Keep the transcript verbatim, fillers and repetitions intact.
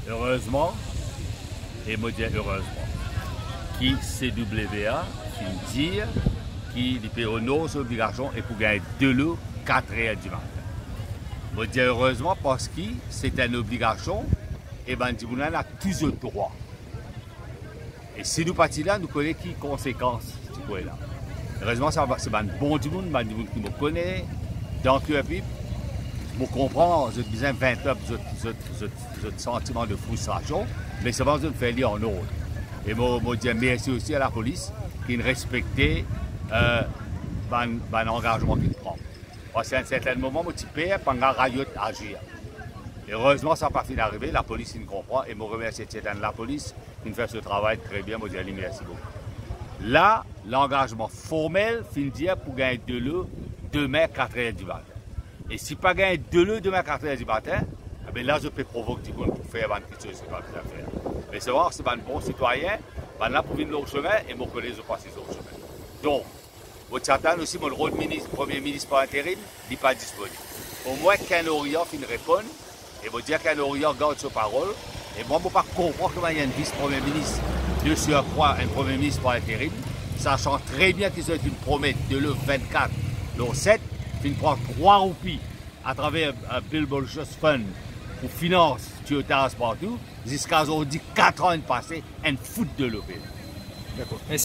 Erezman, e mo dir erezman, ki C W A finn dir ki li pe onor so obligasion e pou gagn delo kat er dimatin. Mo dir erezman parski se enn obligasion e bann dimoun la ena tou zot drwa. E si nou pa ti la, nou kone ki konsekans ti pou ena. Erezman, sa, se bann bon dimoun, bann dimoun ki mo kone, dan Kirpip, mo konpran, zot bizin vent up zot, zot, zot, zot santiman de fristrasion, me selman zot fer li an ord. E mo, mo dir mersi osi a lapolis ki finn respekte, eh, bann, bann angazman ki finn pran. Parski a enn sertin moman, mo ti per, pa'nn gagn riot azir. Erezman, sa pa finn arive, lapolis finn konpran, e mo remersie tir enn lapolis, finn fer so travay tre bien, mo dir li mersi boukou. La, langazman formel finn dir pou gagn delo demin kat er dimatin. E si pa gagn delo demin kat er dimatin, e be la, zot pe provok dimoun pou fer bann kiksoz ki pa bizin fer. Me selman, se bann bon sitwayin, bann la pou vinn lor sime, e mo kone zot pa sizour sime. Donk, mo ti atann osi, mo rod minis, Premie Minis par interim, li pa disponib. Omwin Ken Orian finn reponn, e mo dir Ken Orian gard so parol, e mwa, mo pa konpran kouma enn vis Premie Minis, de surcroît enn Premie Minis par interim, sasan tre bien ki zot finn promet delo vennkat lor set, finn pran trwa roupi atraver, eh, Bill Borchers Fund pou finans tiyotas partou, ziska zordi, kat an inn pase, enn fout delo pena. Dakor.